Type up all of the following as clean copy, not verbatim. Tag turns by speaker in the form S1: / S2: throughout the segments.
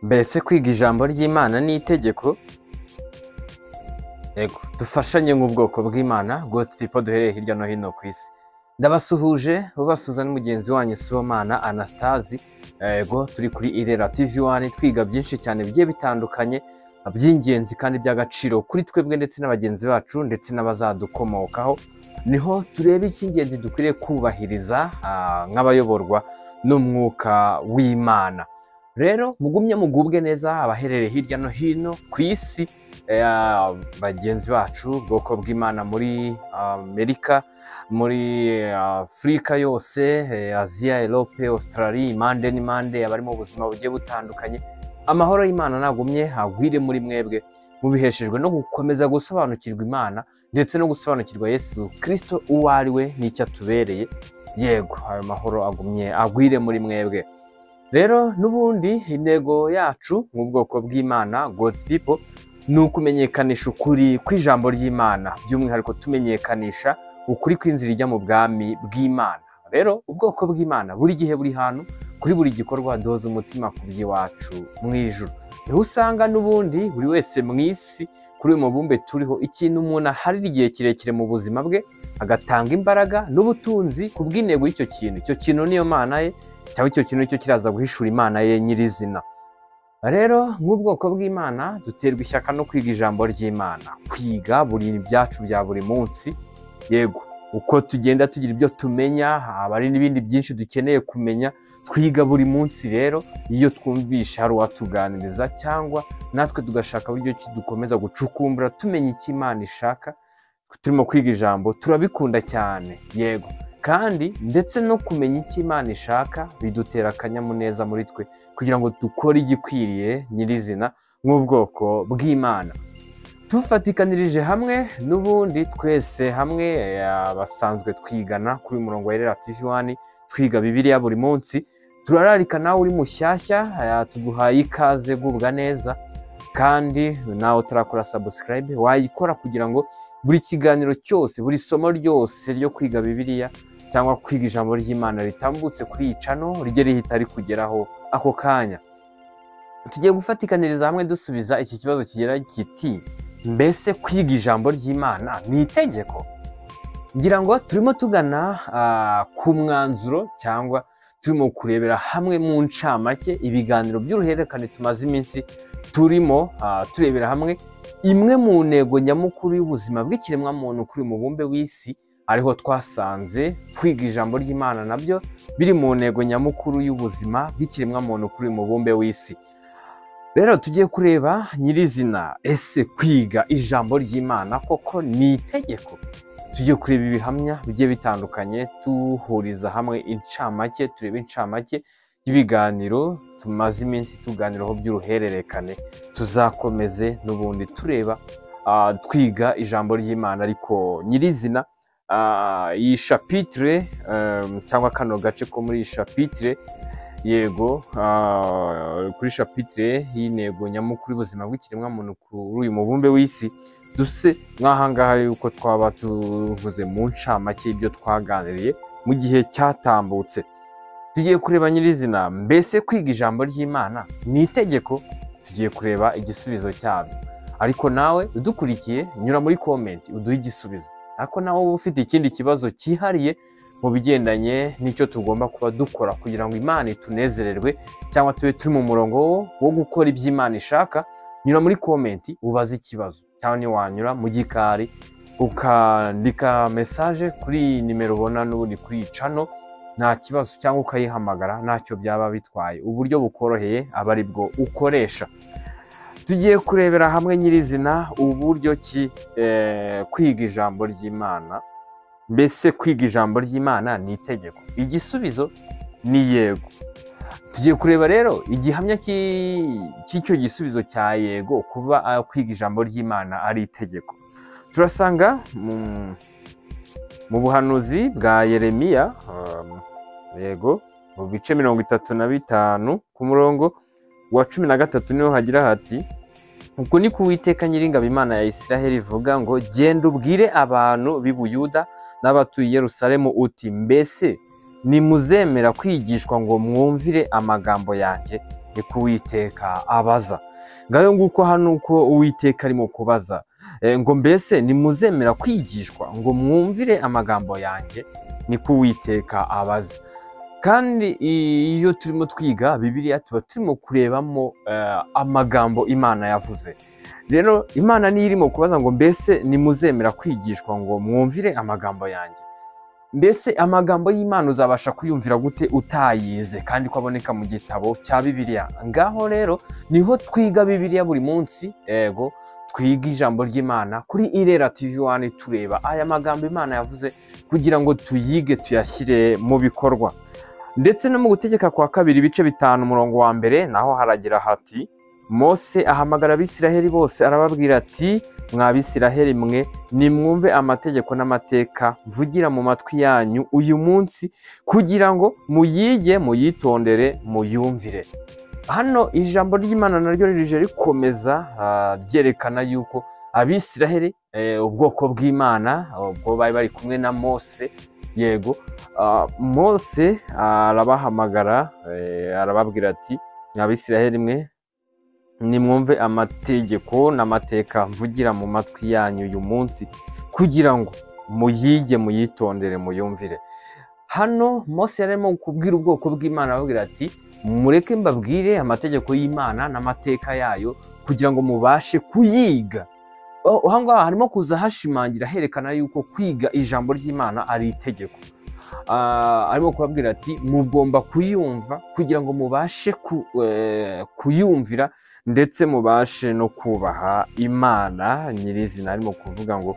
S1: Mbese kwiga ijambo ry'Imana ni itegeko? Yego, dufashanye nk'ubwoko bw'Imana, God people duhereye hirya no hino ku isi. Ndabasuhuje, ubasuhuza ni mugenzi wanyu Sibomana Anastasi. Yego, turi kuri Irera TV 1 twiga byinshi cyane bigiye bitandukanye by'ingenzi kandi by'agaciro kuri twebwe ndetse n'abagenzi bacu ndetse n'abazadukomokaho. Niho tureba icy'ingenzi dukwiriye kubahiriza nk'abayoborwa n'umwuka w'Imana. Rero mugumye mugubwe neza abaherereye hirya no hino ku isi, bagenzi bacu ubwoko bw'Imana muri Amerika, muri Afurika yose, Aziya, Europe, Australia, impande n'impande, abari mu buzima bugiye butandukanye. Amahoro y'Imana nagumye agwire muri mwebwe, mubiheshejwe no gukomeza gusobanukirwa Imana ndetse no gusobanukirwa Yesu Kristo uwo ari we n'icyo atubereye. Yego, ayo mahoro agumye agwire muri mwebwe. Rero n'ubundi intego yacu nk'ubwoko bw'Imana, God's people, ni ukumenyekanisha ukuri kw'ijambo ry'Imana, by'umwihariko tumenyekanisha ukuri kw'inzira ijya mu bwami bw'Imana. Rero ubwoko bw'Imana buri gihe buri hantu kuri buri gikorwa duhoza umutima ku by'iwacu mu ijuru. Niho usanga n'ubundi buri wese mu isi kuri uyu mubumbe turiho, ikintu umuntu aharira igihe kirekire mu buzima bwe agatanga imbaraga n'ubutunzi ku bw'intego y'icyo kintu. Icyo kintu niyo Mana ye, cyangwa icyo kintu nicyo kiraza guhishura Imana ye nyirizina. Rero nk'ubwoko bw'Imana duterwa ishyaka no kwiga ijambo ry'Imana, kwiga buri ibyacu bya buri munsi. Yego, uko tugenda tugira ibyo tumenya, haba hari n'ibindi byinshi dukeneye kumenya, twiga buri munsi. Rero iyo twumvisha hari uwatuganiriza cyangwa natwe tugashaka uburyo ki dukomeza gucukumbura tumenya icyo Imana ishaka, turimo kwiga ijambo turabikunda cyane. Yego, kandi ndetse no kumenya icyo Imana ishaka bidutera akanyamuneza muri twe kugira ngo dukore igikwiriye nyirizina nk'ubwoko bw'Imana. Tufatikanirije hamwe n'ubundi twese hamwe basanzwe twigana kuri uyu murongo wa Irera TV 1, twiga Bibiliya buri munsi. Turararika nawe uri mushyashya, tuguhaye ikaze, gubwa neza, kandi nawe utarakora subscribe wayikora kugira ngo buri kiganiro cyose, buri somo ryose ryo kwiga Bibiliya cyangwa kwiga ijambo ry'Imana ritambutse kuri iyi channel rijye rihita rikugeraho ako kanya. Tugiye gufatikaniriza hamwe dusubiza iki kibazo kigira kiti: mbese kwiga ijambo ry'Imana ni itegeko? Ngira ngo turimo tugana ku mwanzuro cyangwa turimo kurebera hamwe mu ncamake ibiganiro by'uruhererekane tumaze iminsi turimo turebera hamwe imwe mu ntego nyamukuru y'ubuzima bw'ikiremwamuntu kuri uyu mubumbe w'isi, ariho twasanze kwiga ijambo ry'Imana nabyo biri mu ntego nyamukuru y'ubuzima bw'ikiremwamuntu kuri uyu mubumbe w'isi. Rero tugiye kureba nyirizina, ese kwiga ijambo ry'Imana koko ni itegeko? Tugiye kureba ibihamya bigiye bitandukanye, duhuriza hamwe incamake, turebe incamake y'ibiganiro tumaze iminsi tuganiraho by'uruhererekane. Tuzakomeze n'ubundi tureba twiga ijambo ry'Imana, ariko nyirizina iyi chapitre cyangwa kano gace ko muri iyi chapitre, yego, kuri chapitre y'intego nyamukuru y'ubuzima bw'ikiremwamuntu kuri uyu mubumbe w'isi, duse nk'ahangaha yuko twaba tuvuze mu ncamake ibyo twaganiriye mu gihe cyatambutse. Tugiye kureba nyirizina, mbese kwiga ijambo ry'Imana ni itegeko? Tugiye kureba igisubizo cyabyo, ariko nawe udukurikiye nyura muri comment uduhe igisubizo. Ariko nawe uba ufite ikindi kibazo cyihariye mu bigendanye n'icyo tugomba kuba dukora kugira ngo Imana itunezererwe cyangwa tube turi mu murongo wo gukora ibyo Imana ishaka, nyura muri comment ubaze ikibazo, cyangwa niwanyura mu gikari ukandika message kuri nimero ubona n'ubundi kuri iyi channel, nta kibazo, cyangwa ukayihamagara, ntacyo byaba bitwaye. Uburyo bukoroheye aba ari bwo ukoresha. Tugiye kurebera hamwe nyirizina uburyo ki kwiga ijambo ry'Imana, mbese kwiga ijambo ry'Imana ni itegeko? Igisubizo ni yego. Tugiye kureba rero igihamya cy'icyo gisubizo cya yego, kuba kwiga ijambo ry'Imana ari itegeko. Turasanga mu buhanuzi bwa Yeremiya, yego, mu bice 35 ku murongo wa 13, niho hagira hati: uku ni ko Uwiteka Nyiringabo Imana ya Isiraheli ivuga ngo genda ubwire abantu b'i Buyuda n'abatuye i Yerusalemu uti mbese nimuzemera kwigishwa ngo mwumvire amagambo yanjye? Niko Uwiteka abaza. Ngayo nguko hano uko Uwiteka arimo kubaza ngo mbese nimuzemera kwigishwa ngo mwumvire amagambo yanjye? Niko Uwiteka abaza. Kandi iyo turimo twiga Bibiliya tuba turimo kurebamo amagambo Imana yavuze. Rero Imana niyo irimo kubaza ngo mbese nimuzemera kwigishwa ngo mwumvire amagambo yanjye? Mbese amagambo y'Imana uzabasha kuyumvira gute utayize, kandi ko aboneka mu gitabo cya Bibiliya? Ngaho rero niho twiga Bibiliya buri munsi, yego twiga ijambo ry'Imana kuri Irera TV 1, tureba aya magambo Imana yavuze kugira ngo tuyige tuyashyire mu bikorwa. Ndetse no mu Gutegeka kwa Kabiri ibice 5 umurongo wa 1 naho haragira hati: Mose ahamagara Abisiraheli bose arababwira ati: mwa Bisiraheli mwe, nimwumve amategeko n'amateka mvugira mu matwi yanyu uyu munsi, kugira ngo muyige, muyitondere, muyumvire. Hano ijambo ry'Imana naryo rije rikomeza ryerekana yuko Abisiraheli, ubwoko bw'Imana, ubwo bari bari kumwe na Mose, yego Mose arabahamagara, arababwira ati: mwa Bisiraheli mwe, nimwumve amategeko n'amateka mvugira mu matwi yanyu uyu munsi, kugira ngo muyige, muyitondere, muyumvire. Hano Mose yarimo kubwira ubwoko bw'Imana ababwira ati: mureke mbabwire amategeko y'Imana n'amateka yayo kugira ngo mubashe kuyiga. Aha ngaha harimo kuza hashimangira herekana yuko kwiga ijambo ry'Imana ari itegeko. Arimo kubabwira ati mugomba kuyumva kugira ngo mubashe kuyumvira, ndetse mubashe no kubaha Imana nyirizina. Arimo kuvuga ngo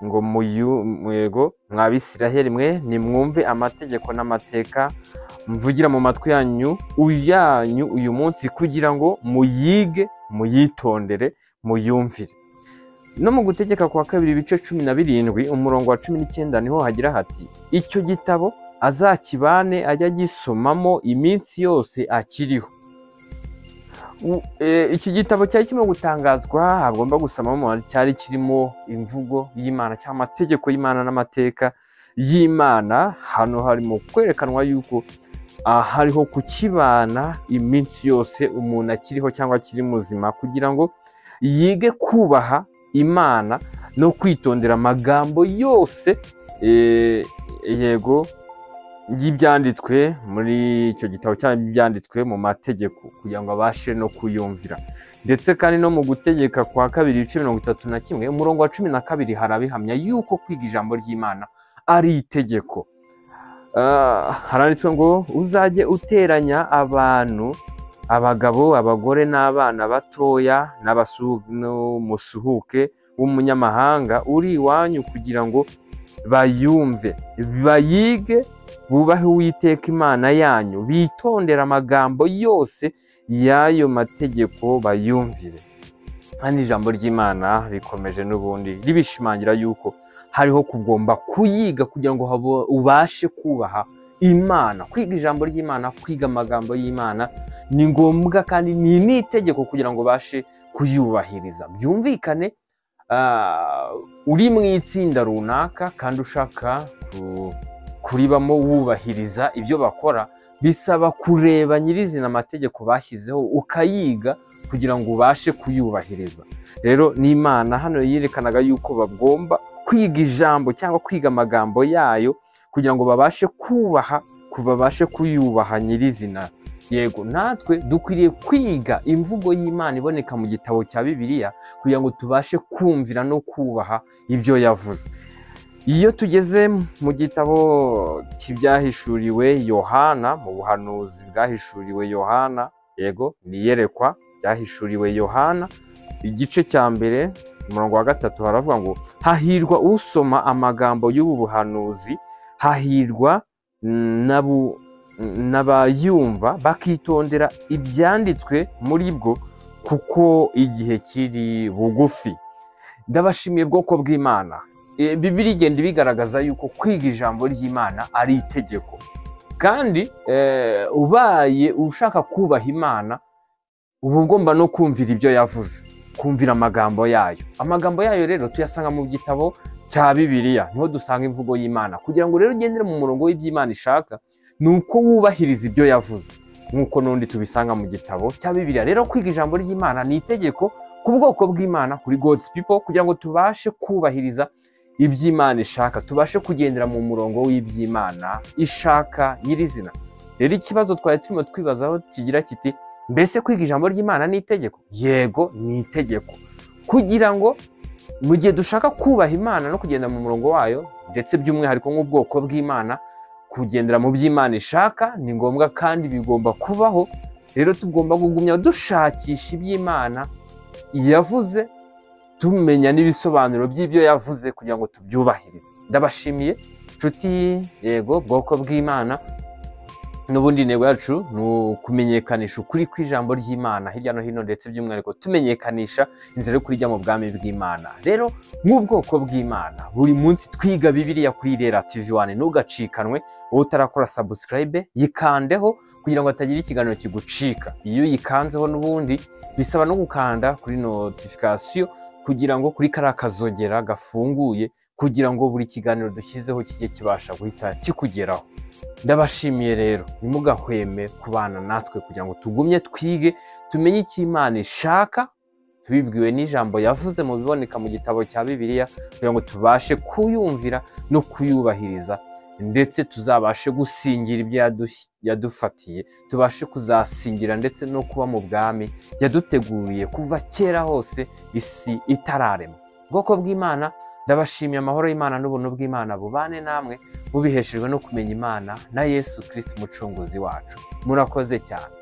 S1: ngo yego mwa Bisiraheli mwe, nimwumve amategeko n'amateka mvugira mu matwi yanyu uyu munsi, kugira ngo muyige, muyitondere, muyumvire. No mu Gutegeka kwa Kabiri ibice 17 umurongo wa 19 niho hagira hati: icyo gitabo azakibane ajya agisomamo iminsi yose akiriho. Iki gitabo cyari kirimo gutangazwa agomba gusomamo, cyari kirimo imvugo y'Imana cyangwa amategeko y'Imana n'amateka y'Imana. Hano harimo kwerekanwa yuko hariho kukibana iminsi yose umuntu akiriho cyangwa akiri muzima, kugira ngo yige kubaha Imana no kwitondera amagambo yose yego y'ibyanditswe muri icyo gitabo cyangwa ibyanditswe mu mategeko, kugira ngo abashe no kuyumvira. Ndetse kandi no mu Gutegeka kwa Kabiri ibice 31 umurongo wa 12 harabihamya yuko kwiga ijambo ry'Imana ari itegeko. Haranditswe ngo uzajye uteranya abantu, abagabo, abagore n'abana batoya, n'umusuhuke w'umunyamahanga uri iwanyu, kugira ngo bayumve, bayige, bubahe Uwiteka Imana yanyu, bitondera amagambo yose y'ayo mategeko bayumvire. Hano ijambo ry'Imana rikomeje n'ubundi ribishimangira yuko hariho kugomba kuyiga kugira ngo ubashe kubaha Imana. Kwiga ijambo ry'Imana, kwiga amagambo y'Imana ni ngombwa kandi ni n'itegeko kugira ngo ubashe kuyubahiriza. Byumvikane uri mu itsinda runaka kandi ushaka kuribamo wubahiriza ibyo bakora, bisaba kureba nyirizina amategeko bashyizeho ukayiga kugira ngo ubashe kuyubahiriza. Rero n'Imana hano yerekanaga yuko bagomba kwiga ijambo cyangwa kwiga amagambo yayo kugira ngo babashe kubaha, babashe kuyubaha nyirizina. Yego natwe dukwiriye kwiga imvugo y'Imana iboneka mu gitabo cya Bibiliya kugira ngo tubashe kumvira no kubaha ibyo yavuze. Iyo tugeze mu gitabo cy'ibyahishuriwe Yohana, mu buhanuzi bwahishuriwe Yohana, yego ni iyerekwa ryahishuriwe Yohana, igice cya 1 umurongo wa 3 haravuga ngo hahirwa usoma amagambo y'ubu buhanuzi, hahirwa n'abayumva bakitondera ibyanditswe muri bwo, kuko igihe kiri bugufi. Ndabashimiye bwoko bw'Imana. Bibiliya igenda ibigaragaza yuko kwiga ijambo ry'Imana ari itegeko, kandi ubaye ushaka kubaha Imana uba ugomba no kumvira ibyo yavuze, kumvira amagambo yayo. Amagambo yayo rero tuyasanga mu gitabo cya Bibiliya, niho dusanga imvugo y'Imana. Kugira ngo rero ugendere mu murongo w'iby'Imana ishaka, ni uko wubahiriza ibyo yavuze, nk'uko n'undi tubisanga mu gitabo cya Bibiliya. Rero kwiga ijambo ry'Imana ni itegeko ku bwoko bw'Imana, kuri God's people, kugira ngo tubashe kubahiriza iby'Imana ishaka, tubashe kugendera mu murongo w'iby'Imana ishaka nyirizina. Rero ikibazo twari turimo twibazaho kigira kiti: mbese kwiga ijambo ry'Imana ni itegeko? Yego, ni itegeko, kugira ngo mu gihe dushaka kubaha Imana no kugenda mu murongo wayo, ndetse by'umwihariko nk'ubwoko bw'Imana, kugendera mu by'Imana ishaka ni ngombwa kandi bigomba kubaho. Rero tugomba kugumya dushakisha iby'Imana yavuze, tumenya n'ibisobanuro by'ibyo yavuze kugira ngo tubyubahirize. Ndabashimiye nshuti, yego, bwoko bw'Imana. N'ubundi intego yacu ni ukumenyekanisha ukuri kw'ijambo ry'Imana hirya no hino, ndetse by'umwihariko tumenyekanisha inzira yo kurijya mu bwami bw'Imana. Rero nk'ubwoko bw'Imana, buri munsi twiga Bibiliya kuri Irera TV 1. Ntugacikanwe. Wowe utarakora subscribe, yikandeho kugira ngo hatagira ikiganiro kigucika. Iyo uyikanzeho, n'ubundi bisaba no gukanda kuri notification, kugira ngo kuri kariya kazogera gafunguye, kugira ngo buri kiganiro dushyizeho kijye kibasha guhita kikugeraho. Ndabashimiye rero, ntimugahweme kubana natwe kugira ngo tugumye twige, tumenye icyo Imana ishaka tubibwiwe n'ijambo yavuze mu biboneka mu gitabo cya Bibiliya, kugira ngo tubashe kuyumvira no kuyubahiriza, ndetse tuzabashe gusingira ibyo yadufatiye, tubashe kuzasingira ndetse no kuba mu bwami yaduteguriye kuva kera hose isi itararema. Ubwoko bw'Imana, ndabashimiye. Amahoro y'Imana n'ubuntu bw'Imana bubane namwe, mubiheshejwe no kumenya Imana na Yesu Kirisiti umucunguzi wacu. Murakoze cyane.